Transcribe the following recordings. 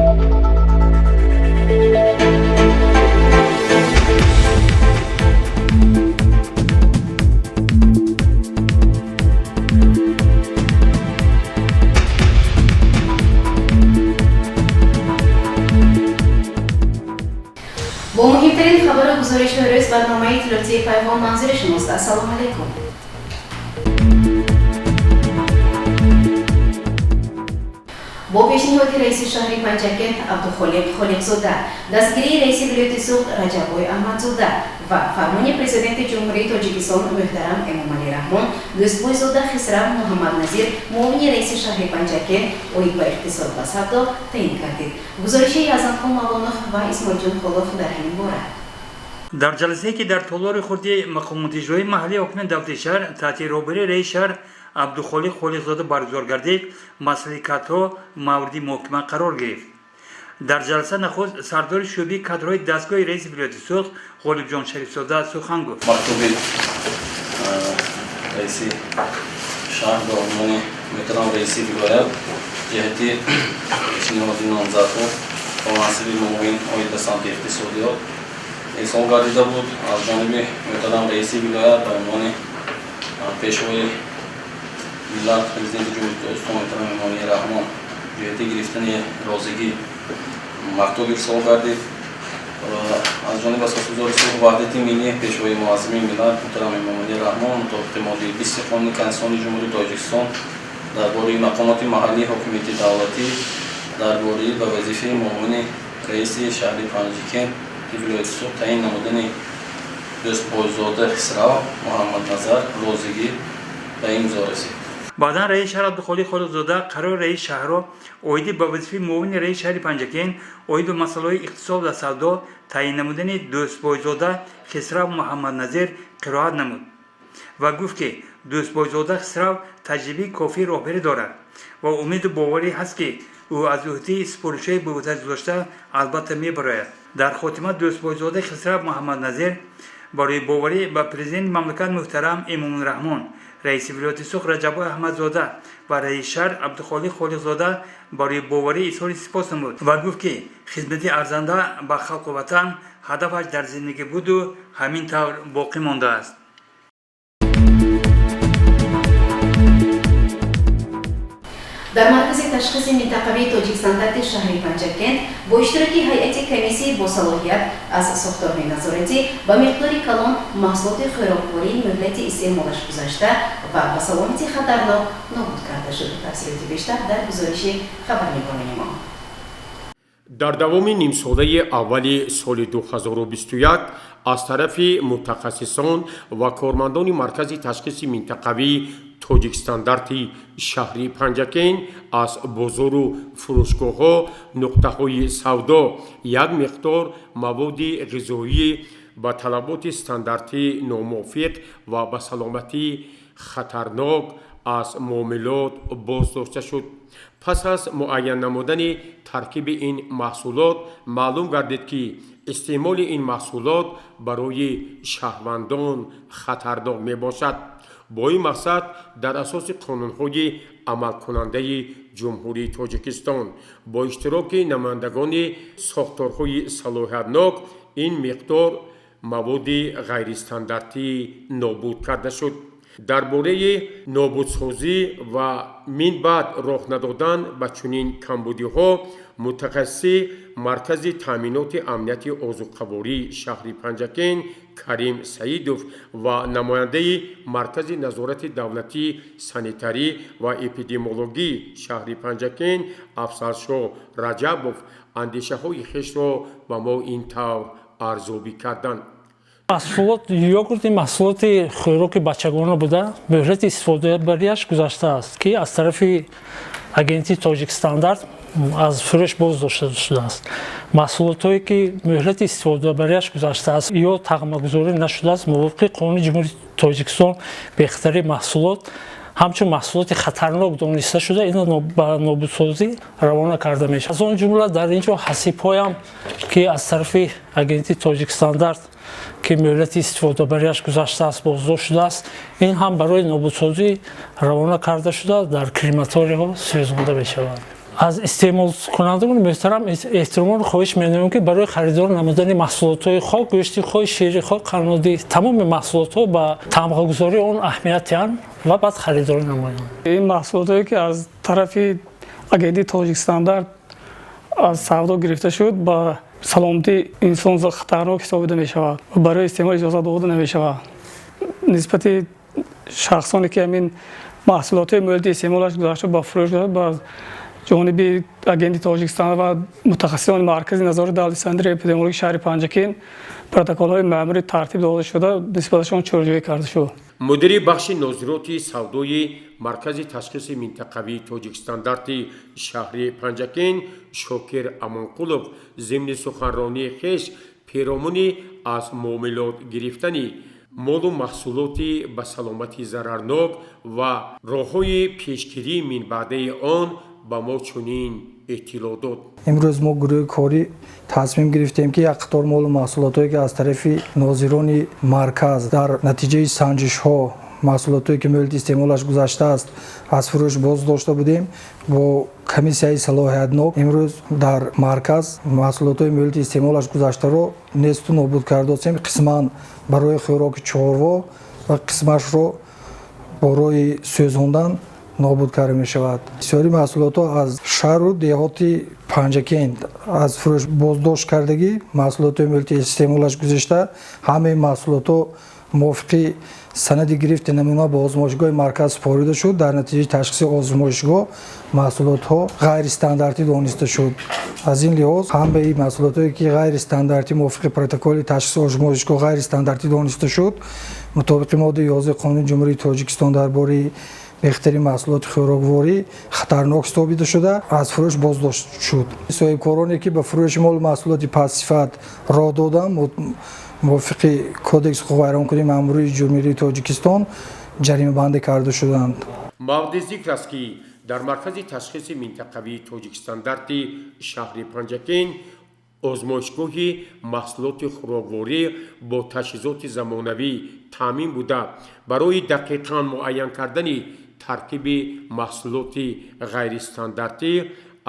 Бо муҳимтарин хабару гузоришҳои рӯз барномаи иттилоотии Пайғом манзури шумост. Ассалому алайкум. Бо пешниҳоди раиси шаҳри Панҷакент Абдухолиқ Холиқзода, дастгирии раиси вилояти Суғд Раҷаббой Аҳмадзода ва фармони Президенти Ҷумҳурии Тоҷикистон муҳтарам Эмомалӣ Раҳмон, Дӯстбойзода Хисрав Муҳаммадназир муовини раиси шаҳри Панҷакент оид ба иқтисод ва савдо таъин гардид. Гузориши Азамхон Мавлонов ва Исмоилҷон Холов дар ҳамин бора. Дар ҷаласае, ки дар толори хурди мақомоти иҷроии маҳаллии ҳокимияти давлати шаҳр таҳти роҳбарии раиси шаҳр Абдухолиқ Холиқзода баргузор гардид, масъалаи кадрҳо мавриди муҳокима қарор гирифт. Дар ҷаласа нахуст сардори шӯъбаи кадрҳои дастгоҳи раиси вилояти Суғд Ғолибҷон Шарифзода сухан гуфт. Мактуби раиси шаҳр ба унвони муҳтарам раиси вилоят ҷиҳати пешниҳоди номзадҳо ба мансиби муовин оид ба самти иқтисодиёт ирсол гардида буд. Аз ҷониби муҳтарам раиси вилоят ба унвони Пешвои миллат, Президенти Ҷумҳурии Тоҷикистон муҳтарам Эмомалӣ Раҳмон ҷиҳати гирифтани розигӣ мактуб ирсол гардид. Аз ҷониби Асосгузори сулҳу ваҳдати миллӣ, Пешвои муаззами миллат муҳтарам Эмомалӣ Раҳмон мутобиқи моддаи 20-и Қонуни Конститутсионии Ҷумҳурии Тоҷикистон дар бораи мақомоти маҳаллии ҳокимияти давлатӣ дар бораи ба вазифаи муовини раиси шаҳри Панҷакент вилояти Суғд таъин намудани Дӯстбойзода Хисрав Муҳаммадназар розигӣ ба имзо расид. Баъдан раиси шаҳр Абдухолиқ Холиқзода қарори раиси шаҳрро оиди ба вазифаи муовини раиси шаҳри Панҷакент оид ба масъалаҳои иқтисод ва савдо таъин намудани Дӯстбойзода Хисрав Муҳаммадназир қироат намуд ва гуфт, ки Дӯстбойзода Хисрав таҷрибаи кофии роҳбарӣ дорад ва умеду боварӣ ҳаст, ки ӯ аз ӯҳдаи супоришҳои ба ӯҳда гузошта албатта мебарояд. Дар хотима Дӯстбойзода Хисрав Муҳаммадназир барои боварӣ ба Президенти мамлакат муҳтарам Эмомалӣ Раҳмон, раиси вилояти Суғд Раҷаббой Аҳмадзода ва раиси шаҳр Абдухолиқ Холиқзода барои боварӣ изҳори сипос намуд ва гуфт, ки хизмати арзанда ба халқу ватан ҳадафаш дар зиндагӣ буду ҳамин тавр боқӣ мондааст. Дар маркази ташхиси минтақавии Тоҷикстандарти шаҳри Панҷакент бо иштироки ҳайати комиссияи босалоҳият аз сохторҳои назоратӣ ба миқдори калон маҳсулоти хӯроквории муҳлати истеъмолаш гузашта ва ба саломатӣ хатарнок нобуд карда шуд. Тафсилоти бештар дар гузориши хабарнигорони мо. Дар давоми нимсолаи аввали соли 2021 аз тарафи мутахассисон ва кормандони маркази ташхиси минтақавии Тоҷикстандарти шаҳри Панҷакент аз бозору фурӯшгоҳҳо, нуқтаҳои савдо як миқдор маводи ғизоӣ ба талаботи стандартӣ номувофиқ ва ба саломатӣ хатарнок аз муомилот боздошта шуд. Пас аз муайян намудани таркиби ин маҳсулот маълум гардид, ки истеъмоли ин маҳсулот барои шаҳрвандон хатарнок мебошад. Бо ин мақсад дар асоси қонунҳои амалкунандаи Ҷумҳурии Тоҷикистон бо иштироки намояндагони сохторҳои салоҳиятнок ин миқдор маводи ғайристандартӣ нобуд карда шуд. Дар бораи нобудсозӣ ва мин баъд роҳ надодан ба чунин камбудиҳо мутахассиси маркази таъминоти амнияти озуқавории шаҳри Панҷакент Карим Саидов ва намояндаи маркази назорати давлатии санитарӣ ва эпидемиологии шаҳри Панҷакент Афзалшоҳ Раҷабов андешаҳои хешро ба мо ин тавр арзёбӣ карданд. Маҳсулот йогурти маҳсулоти хӯроки бачагона буда, муҳлати истифодабарияш гузаштааст, ки аз тарафи агентии Тоҷикстандарт аз фурӯш боздошта шудааст. Маҳсулотҳое, ки муҳлати истифодабарияш гузаштааст ё тағмагузорӣ нашудааст, мувофиқи қонуни Ҷумҳурии Тоҷикистон бехатарии маҳсулот ҳамчун маҳсулоти хатарнок дониста шуда, ина ба нобудсозӣ равона карда мешавад. Аз он ҷумла дар ин ҷо ҳасибҳоям, ки аз тарафи агентии Тоҷикстандарт, ки муҳлати истифодабарияш гузаштааст, боздошт шудааст, ин ҳам барои нобудсозӣ равона карда шуда, дар крематорияҳо сӯзонда мешавад. Аз истеъмолкунандагони муҳтарам эҳтиромона хоҳиш менамоем, ки барои харидор намудани маҳсулотҳои хок, гӯшти хок, шири хок, қаннодӣ, тамоми маҳсулотҳо ба тамғагузории он аҳамият диҳанд ва баъд харидорӣ намоянд. Ин маҳсулотҳое, ки аз тарафи агентии Тоҷикстандарт аз савдо гирифта шуд, ба саломатии инсон хатарнок ҳисобида мешавад ва барои истеъмол иҷоза дода намешавад. Нисбати шахсоне, ки ҳамин маҳсулотҳои мӯҳлати истеъмолаш гузашта ба фурӯш ба ҷониби агентии Тоҷикистон ва мутахассисони Маркази назорати давлати санитарии эпидемиологии шаҳри Панҷакент протоколҳои маъмурӣ тартиб дода шуда, нисбаташон чораҷӯӣ карда шуд. Мудири бахши нозироти савдои Маркази ташхиси минтақавии Тоҷикстандарти шаҳри Панҷакент Шокир Амонқулов зимни суханронии хеш перомуни аз муомилот гирифтани молу маҳсулоти ба саломатӣ зарарнок ва роҳҳои пешгирии минбаъдаи он ба мо чунин иттилоъ дод. Имрӯз мо гурӯҳи корӣ тасмим гирифтем, ки як қатор молу маҳсулотҳое, ки аз тарафи нозирони марказ дар натиҷаи санҷишҳо маҳсулотҳое, ки мӯҳлати истеъмолаш гузаштааст, аз фурӯш боз дошта будем, бо комиссияи салоҳиятнок имрӯз дар марказ маҳсулотҳои мӯҳлати истеъмолаш гузаштаро несту нобуд кардосем. Қисман барои хӯроки чорво ва қисмашро барои сӯзондан нобуд карда мешавад. Бисёри маҳсулотҳо аз шаҳру деҳоти Панҷакент аз фурӯш боздошт кардагӣ, маҳсулотҳои мӯҳлати истеъмолаш гузашта. Ҳамаи маҳсулотҳо мувофиқи санади гирифти намуна ба озмоишгоҳи марказ супорида шуд. Дар натиҷаи ташхиси озмоишгоҳ маҳсулотҳо ғайристандартӣ дониста шуд. Аз ин лиҳоз ҳамаи маҳсулотҳое, ки ғайристандартӣ, мувофиқи протоколи ташхиси озмоишгоҳ ғайристандартӣ дониста шуд, мутобиқи моддаи 11 Қонуни Ҷумҳурии Тоҷикистон дар бораи бехатари маҳсулоти хӯрокворӣ хатарнок ҳисобида шуда, аз фурӯш боздошт шуд. Соҳибкороне, ки ба фурӯши молу маҳсулоти пастсифат роҳ доданд, мувофиқи Кодекси ҳуқуқвайронкунии маъмурии Ҷумҳурии Тоҷикистон ҷаримабандӣ карда шуданд. Мавриди зикр аст, ки дар Маркази ташхиси минтақавии Тоҷикстандарти шаҳри Панҷакент озмоишгоҳи маҳсулоти хӯрокворӣ бо таҷҳизоти замонавӣ таъмин буда, барои дақиқан муайян кардани таркиби маҳсулоти ғайристандартӣ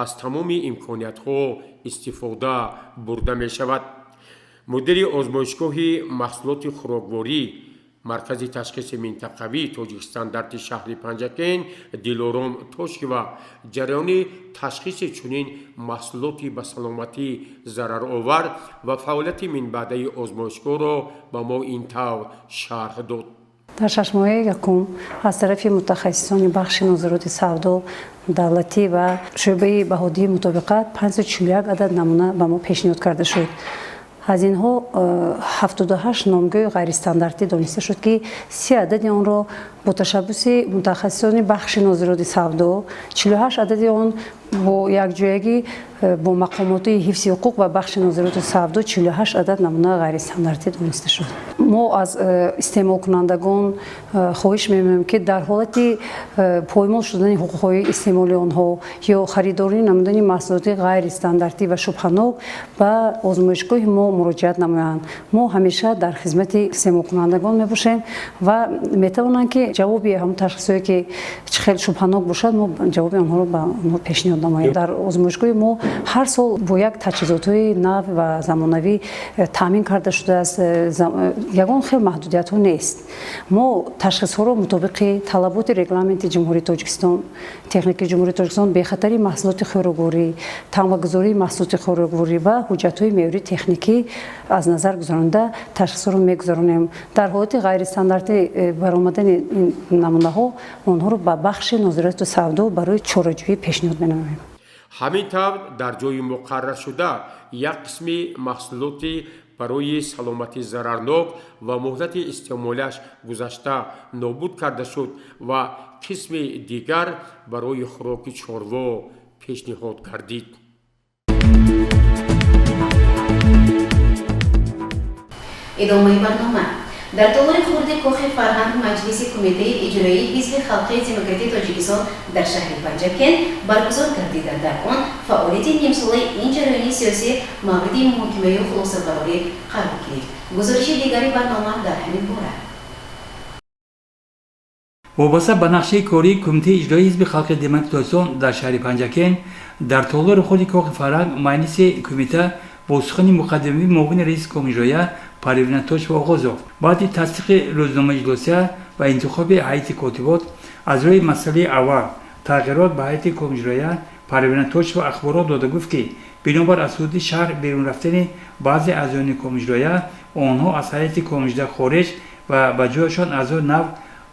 аз тамоми имкониятҳо истифода бурда мешавад. Мудири озмоишгоҳи маҳсулоти хӯрокворӣ Маркази ташхиси минтақавии Тоҷикстандарти шаҳри Панҷакент Дилором Тошкива ҷараёни ташхиси чунин маҳсулоти ба саломатӣ зараровар ва фаъолияти минбаъдаи озмоишгоҳро ба мо ин тавр шарҳ дод. Дар 6 моҳаи якум аз тарафи мутахассисони бахши нозироти савдо давлатӣ ва шӯъбаи баҳодиҳии мутобиқат 541 адад намуна ба мо пешниҳод карда шуд. Аз инҳо 78 номгӯи ғайристандартӣ дониста шуд, ки 30 адади онро бо ташаббуси мутахассисони бахши нозироти савдо, 48 адади он бо якҷоягӣ бо мақомоти ҳифзи ҳуқуқ ва бахши нозироти савдо 48 адад намуна ғайристандартӣ дониста шуд. Мо аз истеъмолкунандагон хоҳиш мемоем, ки дар ҳолати поймол шудани ҳуқуқҳои истеъмоли онҳо ё харидорӣ намудани маҳсулоти ғайристандартӣ ва шубҳанок ба озмоишгоҳи мо муроҷиат намоянд. Мо ҳамеша дар хизмати истеъмолкунандагон мебошем ва метавонанд, ки ҷавоби ҳамон ташхисҳое, ки чӣ хел шубҳанок бошад, мо ҷавоби онҳоро ба онҳо пешниҳод намоем. Дар озмоишгоҳи мо ҳар сол бо як таҷҳизотҳои нав ва замонавӣ таъмин карда шудааст. Ягон хел маҳдудиятҳо нест. Мо ташхисҳоро мутобиқи талаботи регламенти Ҷумҳурии Тоҷикистон, техникии Ҷумҳурии Тоҷикистон, бехатарии маҳсулоти хӯрокворӣ, тамғагузории маҳсулоти хӯрокворӣ ва ҳуҷҷатҳои меъёрии техникӣ аз назар гузаронида ташхисҳоро мегузаронем. Дар ҳолати ғайристандартӣ баромадани ин намунаҳо онҳоро ба бахши нозирату савдо барои чораҷӯӣ пешниҳод менамоем. Ҳамин тавр, дар ҷои муқарраршуда як қисми маҳсулоти барои саломатӣ зарарнок ва муҳлати истеъмолиаш гузашта нобуд карда шуд ва қисми дигар барои хӯроки чорво пешниҳод гардид. Идомаи барнома. Дар толори хурди Кохи фарҳанг маҷлиси Кумитаи иҷроии Ҳизби халқии демократии Тоҷикистон дар шаҳри Панҷакент баргузор гардида, дар он фаъолияти нимсолаи ин ҷараёни сиёсӣ мавриди муҳокимаю хулосабарорӣ қарор гирифт. Гузориши дигари барнома дар ҳамин бора. Вобаста ба нақшаи кории Кумитаи иҷроии Ҳизби халқи демократии Тоҷикистон дар шаҳри Панҷакент, дар толори худи Кохи фарҳанг маҷлиси кумита бо сухани муқаддимавии муовини раиси Комиҷроия Парвина Тоҷова оғоз ёфт. Баъди тасдиқи рӯзномаи иҷлосия ва интихоби ҳайати котибот, аз рӯи масъалаи аввал, тағйирот ба ҳайати Комиҷроия, Парвина Тоҷова ахборот дода гуфт, ки бинобар аз ҳудуди шаҳр берун рафтани баъзе аъзоёни Комиҷроия, онҳо аз ҳайати Комиҷроия хориҷ ва ба ҷояшон аъзои нав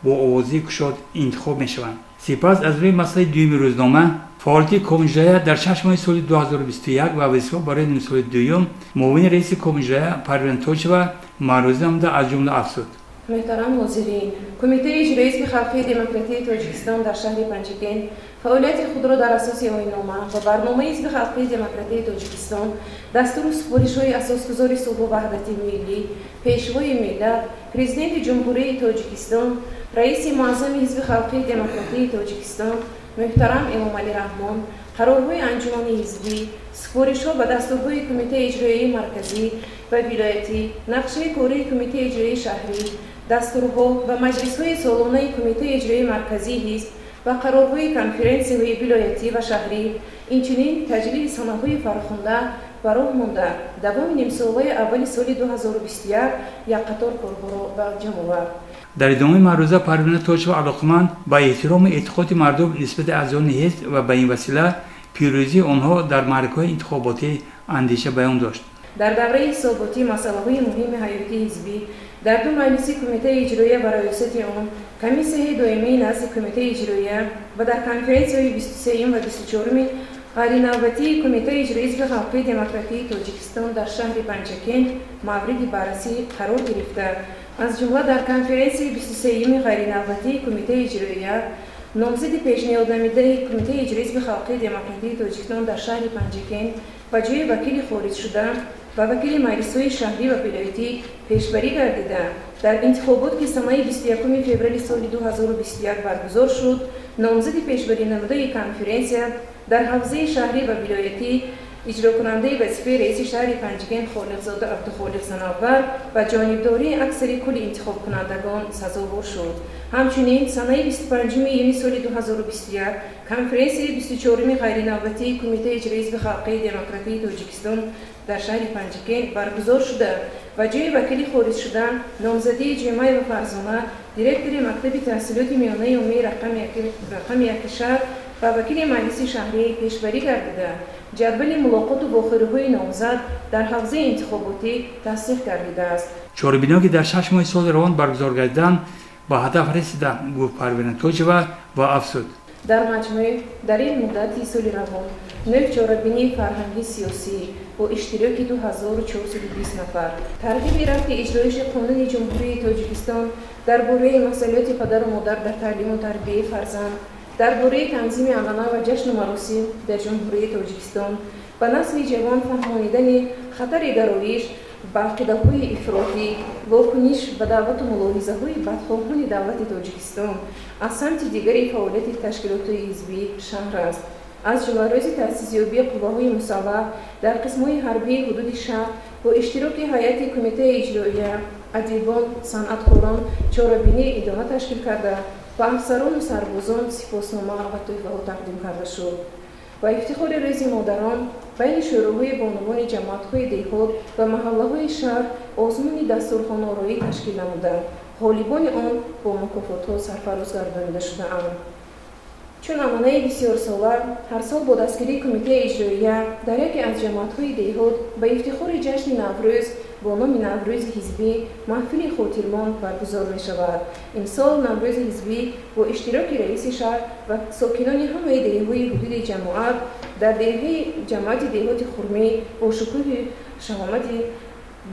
бо овозии кушод интихоб мешаванд. Сипас аз рӯи масъалаи дуюми рӯзнома, фаъолияти Комиҷроия дар 6 моҳи соли 2021 ва вазифаҳо барои нимсоли дуюм, муовини раиси Комиҷроия Парвина Тоҷова маърӯзӣ намуда, аз ҷумла афзуд: Муҳтарам ҳозирин, Кумитаи иҷроии Ҳизби халқии демократии Тоҷикистон дар шаҳри Панҷакент фаъолияти худро дар асоси оиннома ва барномаи Ҳизби халқии демократии Тоҷикистон, дастуру супоришҳои Асосгузори сулҳу ваҳдати миллӣ, Пешвои миллат, Президенти Ҷумҳурии Тоҷикистон, Раиси Муаззами Ҳизби халқии демократии Тоҷикистон муҳтарам Эмомалӣ Раҳмон, қарорҳои анҷумани ҳизбӣ, супоришҳо ва дастурҳои Кумитаи иҷроияи марказӣ ва вилоятӣ, нақшаи кории Кумитаи иҷроияи шаҳрӣ, дастурҳо ва маҷлисҳои солонаи Кумитаи иҷроияи марказии ҳизб ва қарорҳои конференсияҳои вилоятӣ ва шаҳрӣ, инчунин таҷлили санаҳои фархунда ба роҳ монда, давоми нимсолаи аввали соли 2021 як қатор корҳоро ба анҷом овард. Дар идомаи маъруза Парвина Тоҷова алоқаманд ба эҳтирому эътиқоди мардум нисбати аъзоёни ҳизб ва ба ин васила пирӯзии онҳо дар маъракаҳои интихоботӣ андеша баён дошт. Дар давраи ҳисоботӣ масъалаҳои муҳими ҳаётии ҳизбӣ дар ду маҷлиси Кумитаи иҷроия ва раёсати он, комиссияи доимии назди Кумитаи иҷроия ва дар конференсияҳои 23-юм ва 24-уми ғайринавбатии Кумитаи иҷроии Ҳизби халқии демократии Тоҷикистон дар шаҳри Панҷакент мавриди баррасӣ қарор гирифта, аз ҷумла дар конференсияи 23-юми ғайринавбатии Кумитаи иҷроия номзади пешниҳоднамудаи Кумитаи иҷроии Ҳизби халқии демократии Тоҷикистон дар шаҳри Панҷакент ба ҷои вакили хориҷшуда ва вакили маҷлисҳои шаҳрӣ ва вилоятӣ пешбарӣ гардида, дар интихобот, ки санаи 21 феврали соли 2021 баргузор шуд, номзади пешбаринамудаи конференсия дар ҳавзаи шаҳрӣ ва вилоятӣ, иҷрокунандаи вазифаи раиси шаҳри Панҷакент Холиқзода Абдухолиқ Санавбар ба ҷонибдории аксари кулли интихобкунандагон сазовор шуд. Ҳамчунин санаи 25 июни соли 2021 конференсияи 24-уми ғайринавбатии Кумитаи иҷроии Ҳизби халқии демократии Тоҷикистон дар шаҳри Панҷакент баргузор шуда, ба ҷои вакили хориҷшуда номзадии Ҷумаева Фарзона, директори мактаби таҳсилоти миёнаи умумии рақами яки шаҳр, ва вакили маҷлиси шаҳрӣ пешбарӣ гардида, ҷадвали мулоқоту вохӯриҳои номзад дар ҳавзаи интихоботӣ тасдиқ гардидааст. Чорабиниҳо, ки дар 6 моҳи соли равон баргузор гардиданд, ба ҳадаф расиданд, гуфт Парвина Тоҷева ва афзуд: Дар маҷмӯъ дар ин муддати соли равон нӯҳ чорабинии фарҳангӣ сиёсӣ бо иштироки 2420 нафар, тарғиби рафти иҷроиши Қонуни Ҷумҳурии Тоҷикистон дар бораи масъулияти падару модар дар таълиму тарбияи фарзанд, дар бораи танзими анъана ва ҷашну маросим дар Ҷумҳурии Тоҷикистон, ба насли ҷавон фаҳмонидани хатари гароиш ба ақидаҳои ифротӣ, вокуниш ба даъвату мулоҳизаҳои бадхоҳони давлати Тоҷикистон аз самти дигари фаъолияти ташкилотҳои ҳизбии шаҳр аст. Аз ҷумла рӯзи таъсисёбии қувваҳои мусаллаҳ дар қисмҳои ҳарбии ҳудуди шаҳр бо иштироки ҳайати Кумитаи иҷроия, адибон, санъаткорон чорабинии идона ташкил карда, ба афсарону сарбозон сипоснома ва тӯҳфаҳо тақдим карда шуд. Ба ифтихори Рӯзи модарон байни шӯроҳои бонувони ҷамоатҳои деҳот ва маҳаллаҳои шаҳр озмуни дастурхонороӣ ташкил намуда, ғолибони он бо мукофотҳо сарфароз гардонида шудаанд. Чун анъанаи бисёрсола, ҳар сол бо дастгирии Кумитаи иҷроия дар яке аз ҷамоатҳои деҳот ба ифтихори ҷашни Наврӯз бо номи Наврӯзи ҳизбӣ маҳфили хотирмон баргузор мешавад. Имсол Наврӯзи ҳизбӣ бо иштироки раиси шаҳр ва сокинони ҳамаи деҳҳои ҳудуди ҷамоат дар деҳаи ҷамоати деҳоти Хурмӣ бо шукӯҳи шаҳомати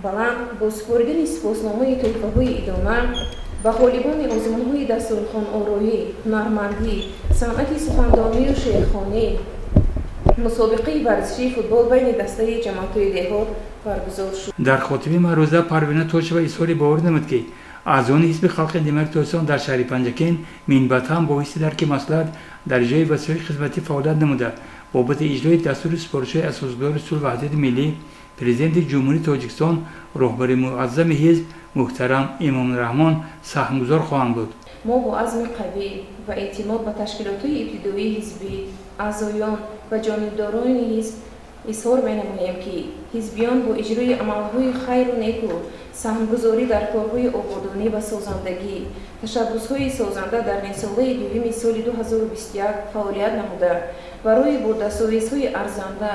баланд, бо супоридани сипосномаи тӯҳфаҳои идона ба ғолибони озмунҳои дастурхонороӣ, ҳунармандӣ, санъати сухандонию шеърхонӣ, мусобиқаи варзишии футбол байни дастаи ҷамоатҳои деҳот баргузор шуд. Дар хотимаи маъруза Парвина Тоҷева изҳори боварӣ намуд, ки аъзони Ҳизби халқи демократии Тоҷикистон дар шаҳри Панҷакент минбаъд ҳам бо ҳисси дарки масъулият дар иҷрои вазифаҳои хизматӣ фаъолият намуда, бобати иҷрои дастуру супоришҳои Асосгузори сулҳу ваҳдати миллӣ, Президенти Ҷумҳурии Тоҷикистон, роҳбари муаззами ҳизб муҳтарам Эмомалӣ Раҳмон саҳмгузор хоҳанд буд. Мо бо азми қавӣ ва эътимод ба ташкилотҳои ибтидоии ҳизбӣ, аъзоён ва ҷонибдорони ҳизб изҳор менамоем, ки ҳизбиён бо иҷрои амалҳои хайру неку саҳмгузорӣ дар корҳои ободонӣ ва созандагӣ, ташаббусҳои созанда дар нимсолаи дуюми соли 2021 фаъолият намуда, барои бо дастовезҳои арзанда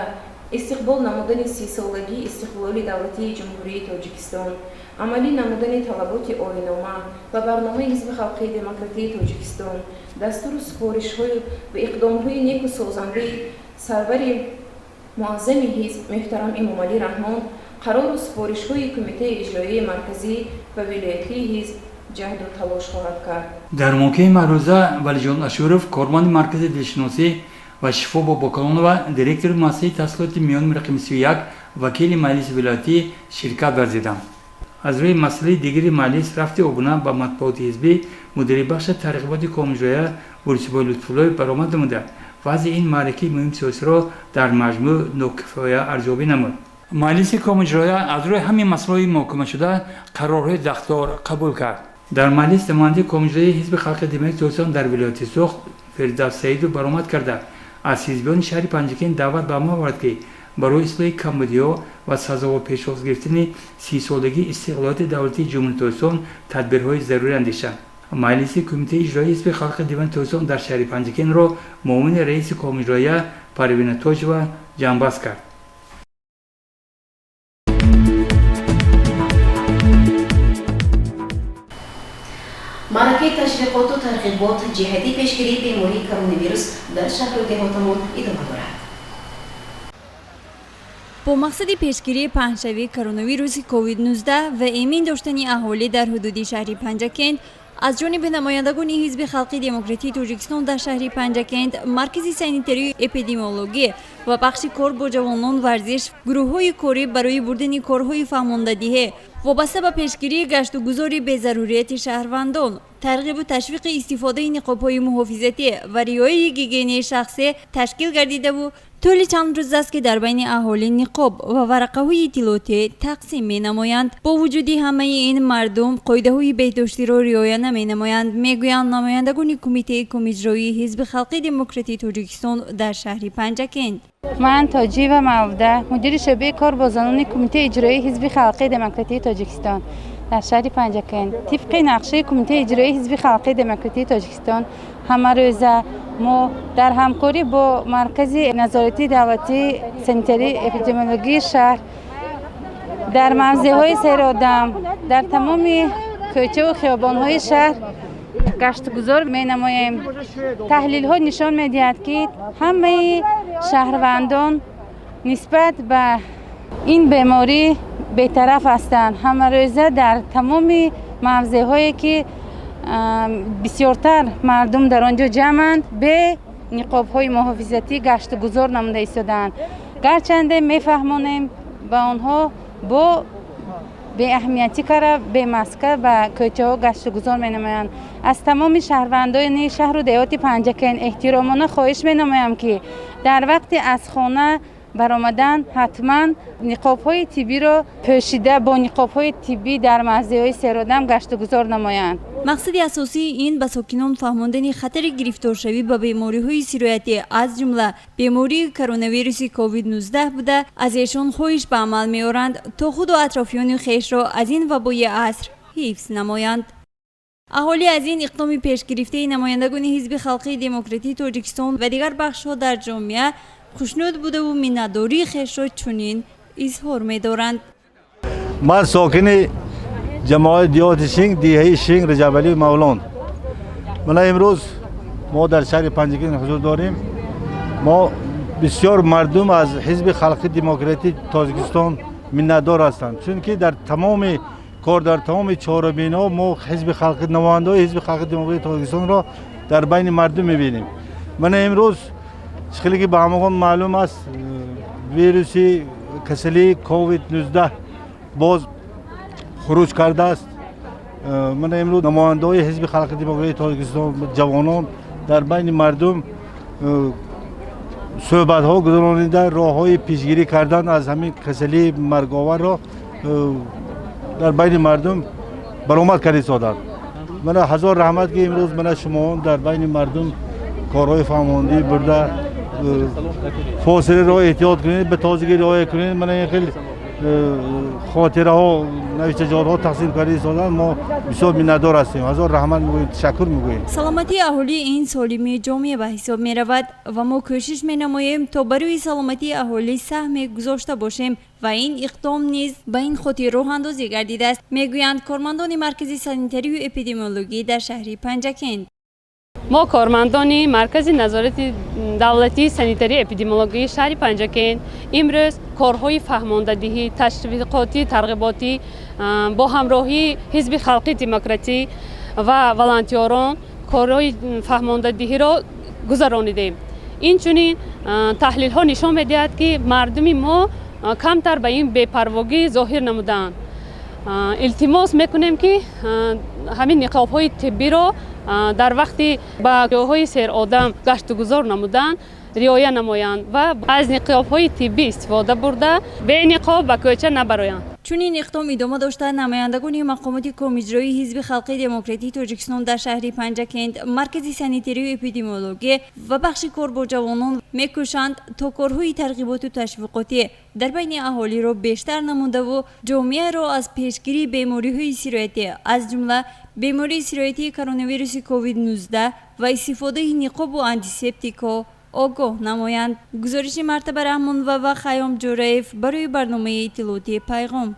истиқбол намудани 30-солагии истиқлоли давлатии Ҷумҳурии Тоҷикистон, амалӣ намудани талаботи оинома ва барномаи Ҳизби Халқии Демократии Тоҷикистон, дастуру супоришҳою ва иқдомҳои неку созандаи сарвари муаззами ҳизб муҳтарам Эмомалӣ Раҳмон, қарору супоришҳои Кумитаи иҷроияи марказӣ ва вилоятии ҳизб ҷаҳду талош хоҳад кард. Дар мавқеи маъруза Валиҷон Ашуров, корманди Маркази дилшиносӣ ва Шифо Бобокалонова, директори муассисаи таҳсилоти миёни рақами 31, вакили маҷлиси вилоятӣ ширкат варзиданд. Аз рӯи масъалаи дигари маҷлис, рафти обуна ба матбуоти ҳизбӣ, мудири бахши тарғиботи комиҷроя Бурсибой Лутфуллоев баромад намуда, вазъи ин маъракаи муҳими сиёсиро дар маҷмӯъ нокифоя арзёбӣ намуд. Маҷлиси комиҷроя аз рӯи ҳамин масъалаҳои муҳокимашуда қарорҳои дахлдор қабул кард. Дар маҷлис намояндаи комиҷрояи Ҳизби Халқи Демократии Тоҷикистон дар вилояти Суғд Фирдавс Саидов баромад карда, аз ҳизбиёни шаҳри Панҷакент даъват ба амал овард, ки барои ислоҳи камбудиҳо ва сазовор пешвоз гирифтани 30-солагии истиқлолияти давлатии Ҷумҳурии Тоҷикистон тадбирҳои зарурӣ андешанд. Маҷлиси Кумитаи иҷроии Ҳизби Халқи Демократии Тоҷикистон дар шаҳри Панҷакентро муовини раиси комиҷроия Парвина Тоҷева ҷамъбаст кард. Маъракаи ташвиқоту тарғибот ҷиҳати пешгирии бемории коронавирус дар шаҳру деҳотамон идома дорад. Бо мақсади пешгирии паҳншавии коронавируси COVID-19 ва эмин доштани аҳолӣ дар ҳудуди шаҳри Панҷакент аз ҷониби намояндагони Ҳизби Халқии Демократии Тоҷикистон дар шаҳри Панҷакент, Маркази санитарию эпидемиологӣ ва бахши кор бо ҷавонон, варзиш гурӯҳҳои корӣ барои бурдани корҳои фаҳмондадиҳӣ вобаста ба пешгирии гаштугузори безарурияти шаҳрвандон, тарғибу ташвиқи истифодаи ниқобҳои муҳофизатӣ ва риояи гигиенаи шахсӣ ташкил гардидаву тӯли чанд рӯз аст, ки дар байни аҳолӣ ниқоб ва варақаҳои иттилоотӣ тақсим менамоянд. Бо вуҷуди ҳамаи ин, мардум қоидаҳои беҳдоштиро риоя наменамоянд, мегӯянд намояндагони Кумитаи комиҷроии Ҳизби Халқии Демократии Тоҷикистон дар шаҳри Панҷакент. Ман Тоҷиева Мавлуда, мудири шӯъбаи кор бо занони Кумитаи иҷроии Ҳизби Халқии Демократии Тоҷикистон дар шаҳри Панҷакент. Тибқи нақшаи Кумитаи иҷроии Ҳизби Халқии Демократии Тоҷикистон, ҳамарӯза мо дар ҳамкорӣ бо Маркази назоратии давлатии санитарии эпидемиологии шаҳр дар мавзеъҳои серодам, дар тамоми кӯчаву хиёбонҳои шаҳр гаштугузор менамоем. Таҳлилҳо нишон медиҳад, ки ҳамаи шаҳрвандон нисбат ба ин беморӣ бетараф ҳастанд. Ҳамарӯза дар тамоми мавзеъҳое, ки бисёртар мардум дар он ҷо ҷамъанд, бе ниқобҳои муҳофизатӣ гаштугузор намуда истодаанд. Гарчанде мефаҳмонем ба онҳо, бо беаҳамиятӣ кара, бемаска ба кӯчаҳо гаштугузор менамоянд. Аз тамоми шаҳрвандони шаҳру деҳоти Панҷакент эҳтиромона хоҳиш менамоям, ки дар вақти аз хона баромадан ҳатман ниқобҳои тиббиро пӯшида, бо ниқобҳои тиббӣ дар мавзеъҳои серодам гаштугузор намоянд. Мақсади асосии ин ба сокинон фаҳмондани хатари гирифторшавӣ ба бемориҳои сироятӣ, аз ҷумла бемории коронавируси COVID-19 буда, аз эшон хоҳиш ба амал меоранд, то худу атрофиёни хешро аз ин вабои аср ҳифз намоянд. Аҳолӣ аз ин иқдоми пешгирифтаи намояндагони Ҳизби Халқии Демократии Тоҷикистон ва дигар бахшҳо дар ҷомеа хушнуд будаву миннатдории хешро чунин изҳор медоранд. Ман сокини ҷамоати деҳоти Шинг, деҳаи Шинг, Раҷабалии Мавлон. Мана имрӯз мо дар шаҳри Панҷакент ҳузур дорем. Мо бисёр мардум аз Ҳизби Халқи Демократии Тоҷикистон миннатдор ҳастанд, чунки дар тамоми кор, дар тамоми чорабиниҳо мо ҳизби халқи, намояндаҳои Ҳизби Халқи Демократии Тоҷикистонро дар байни мардум мебинем. Мана имрӯз, хеле ки ба ҳамагон маълум аст, вируси касалии COVID-19 боз хуруҷ кардааст. Мана имрӯз намояндаҳои Ҳизби Халқи Демократии Тоҷикистон, ҷавонон дар байни мардум суҳбатҳо гузаронида, роҳҳои пешгирӣ кардан аз ҳамин касалии марговарро дар байни мардум баромад карда истоданд. Мана ҳазор раҳмат, ки имрӯз мана шумо дар байни мардум корҳои фаҳмондӣ бурда, фосиларо эҳтиёт кунед, ба тозагӣ риоя кунед. Мана ин хел хотираҳо, навиштаҷотҳо тақсим карда истодан, мо бисёр миннатдор ҳастем. Ҳазор раҳмат мегӯем, ташаккур мегӯем. Саломатии аҳолӣ ин солимии ҷомеа ба ҳисоб меравад ва мо кӯшиш менамоем, то барои саломатии аҳолӣ саҳме гузошта бошем ва ин иқдом низ ба ин хотир роҳандозӣ гардидааст, мегӯянд кормандони Маркази санитарию эпидемиологӣ дар шаҳри Панҷакент. Мо, кормандони Маркази назорати давлатии санитарии эпидемиологии шаҳри Панҷакент, имрӯз корҳои фаҳмондадиҳӣ, ташвиқотӣ, тарғиботӣ бо ҳамроҳии Ҳизби халқи демократӣ ва волонтёрон корҳои фаҳмондадиҳиро гузаронидем. Инчунин таҳлилҳо нишон медиҳад, ки мардуми мо камтар ба ин бепарвогӣ зоҳир намудаанд. Илтимос мекунем, ки ҳамин ниқобҳои тиббиро дар вақти ба ҷойҳои серодам гаштугузор намудан риоя намоянд ва аз ниқобҳои тиббӣ истифода бурда, бениқоб ба кӯча набароянд. Чунин иқдом идома дошта, намояндагони мақомоти комиҷроии Ҳизби халқии демократии Тоҷикистон дар шаҳри Панҷакент, Маркази санитарию эпидемиологӣ ва бахши кор бо ҷавонон мекӯшанд, то корҳои тарғиботу ташвиқотӣ дар байни аҳолиро бештар намудаву ҷомеаро аз пешгирии бемориҳои сироятӣ, аз ҷумла бемории сироятии коронавируси COVID-19 ва истифодаи ниқобу антисептикҳо огоҳ намоянд. Гузориши Мартаба Раҳмонова ва Хайём Ҷӯраев барои барномаи иттилоотии Пайғом.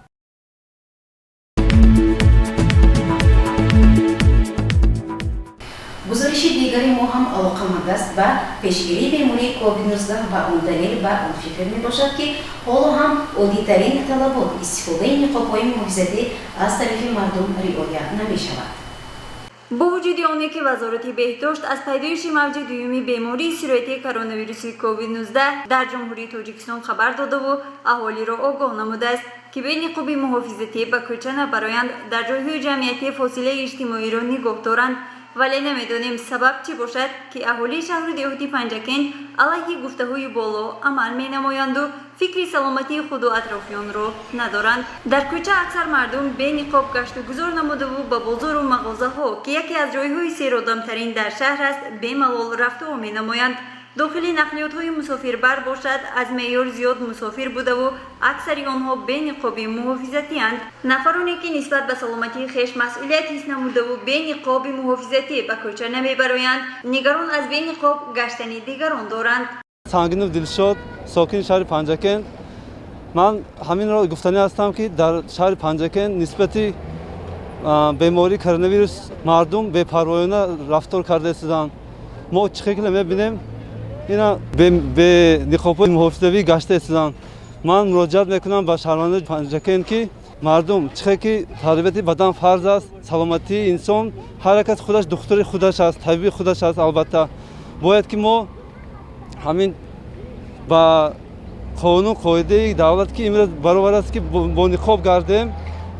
Гузориши дигари мо ҳам алоқаманд аст ба пешгирии бемории COVID-19 ва он далел ба он фикр мебошад, ки ҳоло ҳам оддитарин талабот, истифодаи ниқобҳои муҳофизатӣ, аз тарафи мардум риоя намешавад. Бо вуҷуди оне ки Вазорати беҳдошт аз пайдоиши мавҷи дуюми бемории сироятии коронавируси COVID-19 дар Ҷумҳурии Тоҷикистон хабар додаву аҳолиро огоҳ намудааст, ки бе ниқоби муҳофизатӣ ба кӯча набароянд, дар ҷойҳои ҷамъиятӣ фосилаи иҷтимоиро нигоҳ доранд, вале намедонем, сабаб чӣ бошад, ки аҳолии шаҳру деҳоти Панҷакент алайҳи гуфтаҳои боло амал менамоянду фикри саломатии худу атрофиёнро надоранд. Дар кӯча аксар мардум бениқоб гашту гузор намудаву ба бозору мағозаҳо, ки яке аз ҷойҳои серодамтарин дар шаҳр аст, бемалол рафтуо менамоянд. Дохили нақлиётҳои мусофирбар бошад, аз меъёр зиёд мусофир будаву аксари онҳо бениқоби муҳофизатианд. Нафароне ки нисбат ба саломатии хеш масъулият ҳис намудаву бениқоби муҳофизатӣ ба кӯча намебароянд, нигарон аз бениқоб гаштани дигарон доранд. Сангинов Дилшод, сокини шаҳри Панҷакент. Ман ҳаминро гуфтанӣ ҳастам, ки дар шаҳри Панҷакент нисбати бемории коронавирус мардум бепарвоёна рафтор карда истоданд. Мо чӣ хел мебинем, ина бе ниқобҳои муҳофизавӣ гашта истоданд. Ман муроҷиат мекунам ба шаҳрвандони Панҷакент, ки мардум чӣ хел ки тарбияти бадан фарз аст, саломатии инсон, ҳар як кас худаш духтури худаш аст, табиби худаш аст. Албатта, бояд ки мо ҳамин ба қонун қоидаи давлат, ки имрӯз баробар аст, ки бо ниқоб гардем,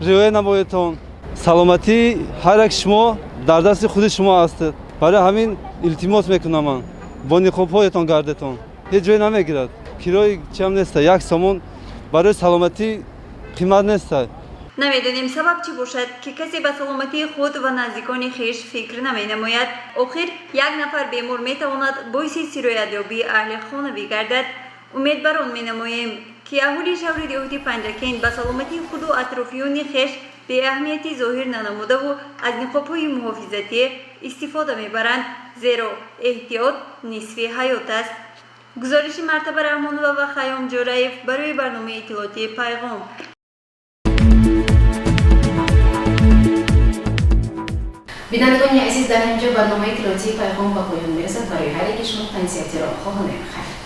риоя намоедтон. Саломатии ҳар як шумо дар дасти худи шумо аст. Барои ҳамин илтимос мекунам, ман, бо ниқобҳоятон гардетон. Ҳеҷ ҷое намегирад, кирои чиам неста, 1 сомон барои саломатӣ қимат неста. Намедонем, сабаб чӣ бошад, ки касе ба саломатии худ ва наздикони хеш фикр наменамояд. Охир як нафар бемор метавонад боиси сироятёбии аҳли хона бигардад. Умед бар он менамоем, ки аҳолии шаҳри деҳоти Панҷакент ба саломатии худу атрофиёни хеш беаҳамиятӣ зоҳир нанамудаву аз ниқобҳои муҳофизатӣ истифода мебаранд, зеро эҳтиёт нисфи ҳаёт аст. Гузориши Мартаба Раҳмонова ва Хайём Ҷӯраев барои барномаи иттилоотии Пайғом. Бинандагони азиз, дар ҳамин ҷо барномаи иттилоотии Пайғом ба поён мерасад. Барои ҳар яки шумо тансиҳатиро хоҳонем. Хайр.